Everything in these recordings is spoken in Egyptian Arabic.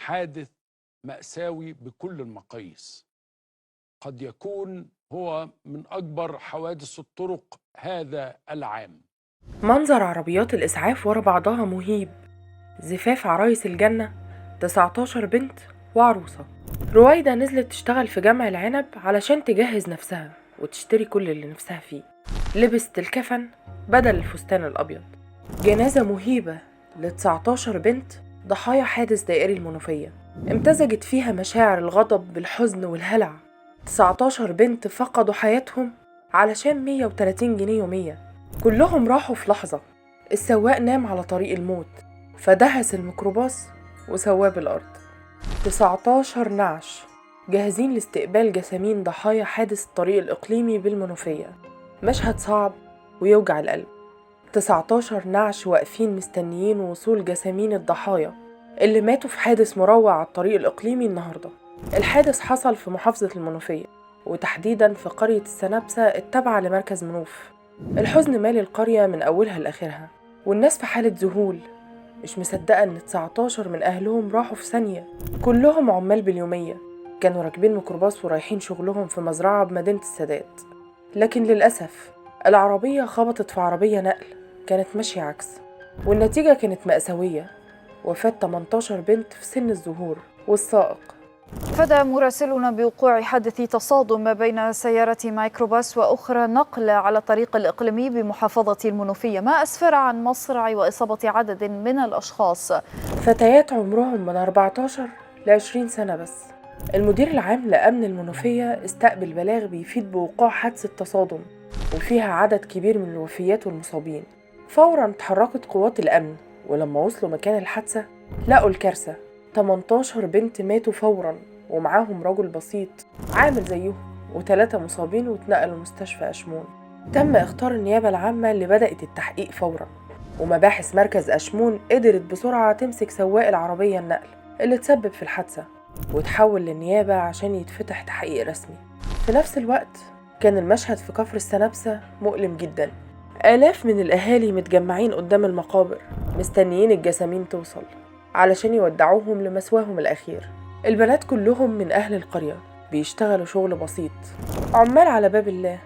حادث مأساوي بكل المقاييس، قد يكون هو من أكبر حوادث الطرق هذا العام. منظر عربيات الإسعاف ورا بعضها مهيب. زفاف عرايس الجنة، 19 بنت وعروسة. رويدة نزلت تشتغل في جمع العنب علشان تجهز نفسها وتشتري كل اللي نفسها فيه. لبست الكفن بدل الفستان الأبيض. جنازة مهيبة ل19 بنت ضحايا حادث دائري المنوفية، امتزجت فيها مشاعر الغضب بالحزن والهلع. 19 بنت فقدوا حياتهم علشان 130 جنيه يومية. كلهم راحوا في لحظة. السواق نام على طريق الموت فدهس الميكروباص وسواه بالأرض. 19 نعش جاهزين لاستقبال جسامين ضحايا حادث الطريق الإقليمي بالمنوفية. مشهد صعب ويوجع القلب. 19 نعش واقفين مستنيين وصول جسامين الضحايا اللي ماتوا في حادث مروع على الطريق الإقليمي النهاردة. الحادث حصل في محافظة المنوفية، وتحديدا في قرية السنابسة التابعة لمركز منوف. الحزن مالي القرية من أولها لآخرها، والناس في حالة ذهول، مش مصدقة إن 19 من أهلهم راحوا في ثانية. كلهم عمال باليومية، كانوا راكبين ميكروباص ورايحين شغلهم في مزرعة بمدينة السادات، لكن للأسف العربية خبطت في عربية نقل كانت ماشية عكس، والنتيجة كانت مأساوية، وفاة 18 بنت في سن الزهور والسائق. فدى مراسلنا بوقوع حادث تصادم ما بين سيارة ميكروباص وأخرى نقل على الطريق الإقليمي بمحافظة المنوفية، ما أسفر عن مصرع وإصابة عدد من الأشخاص. فتيات عمرهم من 14 ل 20 سنة بس. المدير العام لأمن المنوفية استقبل بلاغ بيفيد بوقوع حادثة تصادم وفيها عدد كبير من الوفيات والمصابين. فورا تحركت قوات الأمن، ولما وصلوا مكان الحادثة لقوا الكارثة. 18 بنت ماتوا فورا، ومعاهم رجل بسيط عامل زيهم، و3 مصابين واتنقلوا مستشفى أشمون. تم اختار النيابة العامة اللي بدأت التحقيق فورا، ومباحث مركز أشمون قدرت بسرعة تمسك سواق العربية النقل اللي تسبب في الحادثة وتحول للنيابة عشان يتفتح تحقيق رسمي. في نفس الوقت كان المشهد في كفر السنابسة مؤلم جدا. آلاف من الأهالي متجمعين قدام المقابر مستنيين الجسامين توصل علشان يودعوهم لمسواهم الأخير. البنات كلهم من أهل القرية، بيشتغلوا شغل بسيط، عمال على باب الله.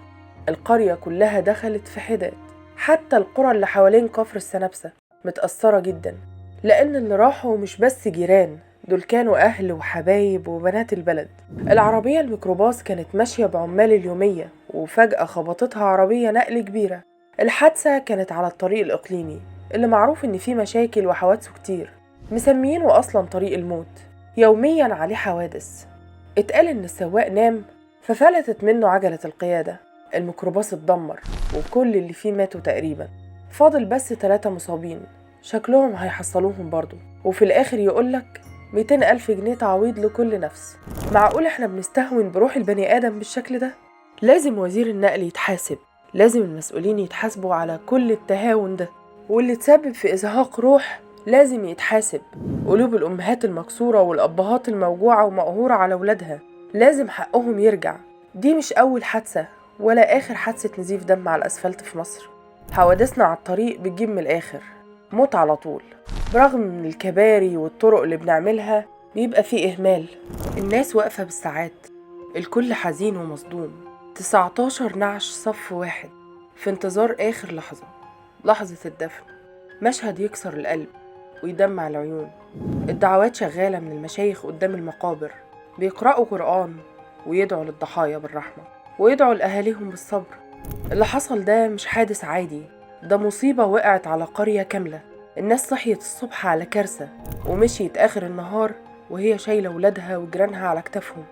القرية كلها دخلت في حداد، حتى القرى اللي حوالين كفر السنابسة متأثرة جدا، لأن اللي راحوا مش بس جيران، دول كانوا أهل وحبايب وبنات البلد. العربية الميكروباص كانت ماشية بعمال اليومية، وفجأة خبطتها عربية نقل كبيرة. الحادثة كانت على الطريق الإقليمي اللي معروف إن فيه مشاكل وحوادثه كتير، مسميينه أصلا طريق الموت، يوميا عليه حوادث. اتقال إن السواق نام ففلتت منه عجلة القيادة، الميكروباص اتدمر وكل اللي فيه ماتوا تقريبا، فاضل بس 3 مصابين شكلهم هيحصلوهم برضو. وفي الآخر يقولك 200,000 جنيه تعويض لكل نفس. معقول احنا بنستهون بروح البني آدم بالشكل ده؟ لازم وزير النقل يتحاسب، لازم المسؤولين يتحاسبوا على كل التهاون ده، واللي تسبب في إزهاق روح لازم يتحاسب. قلوب الأمهات المكسورة والأبهات الموجوعة ومقهورة على ولادها لازم حقهم يرجع. دي مش أول حادثة ولا آخر حادثة نزيف دم على الأسفلت في مصر. حوادثنا على الطريق بتجيب من الآخر موت على طول. برغم من الكباري والطرق اللي بنعملها بيبقى فيه إهمال، الناس واقفة بالساعات، الكل حزين ومصدوم. 19 نعش صف واحد في انتظار آخر لحظة، لحظة الدفن. مشهد يكسر القلب ويدمع العيون. الدعوات شغالة من المشايخ قدام المقابر، بيقرأوا قرآن ويدعوا للضحايا بالرحمة ويدعوا لأهاليهم بالصبر. اللي حصل ده مش حادث عادي، ده مصيبة وقعت على قرية كاملة. الناس صحيت الصبح على كارثة ومشيت آخر النهار وهي شايلة ولادها وجيرانها على كتافهم.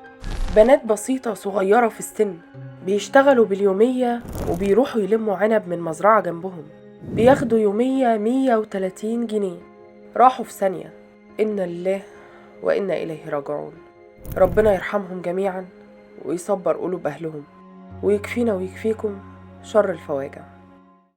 بنات بسيطة صغيرة في السن بيشتغلوا باليومية وبيروحوا يلموا عنب من مزرعة جنبهم، بياخدوا يومية 130 جنيه. راحوا في ثانية. إنا لله وإنا إليه راجعون. ربنا يرحمهم جميعا ويصبر قلوب أهلهم ويكفينا ويكفيكم شر الفواجع.